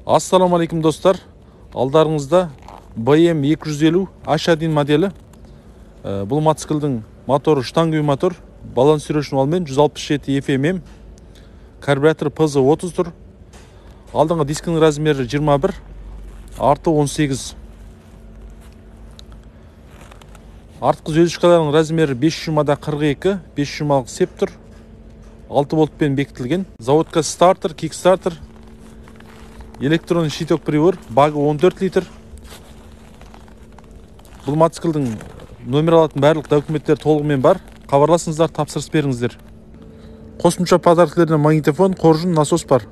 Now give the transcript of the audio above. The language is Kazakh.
Ассалаумағалейкум, достар! Алдарыңызда BM 250 H1 моделі. Бұл мотоциклдің моторы штанговый мотор, балансирующий валмен 167 FMM, карбюратор PZ 30 тұр. Алдыңғы дискінің размері 21, арты 18. Артқы звездочкаларының размері 520-да 42, 520-лық сеп тұр. 6 болтпен бекітілген. Заводка стартер, кикстартер, электронный щиток прибор, багы 14 литр. Бұл мотоциклдің номер алатын барлық документтері толығымен бар. Хабарласыңыздар, тапсырыс беріңіздер. Қосымша подаркілеріне магнитофон, қоржын, насос бар.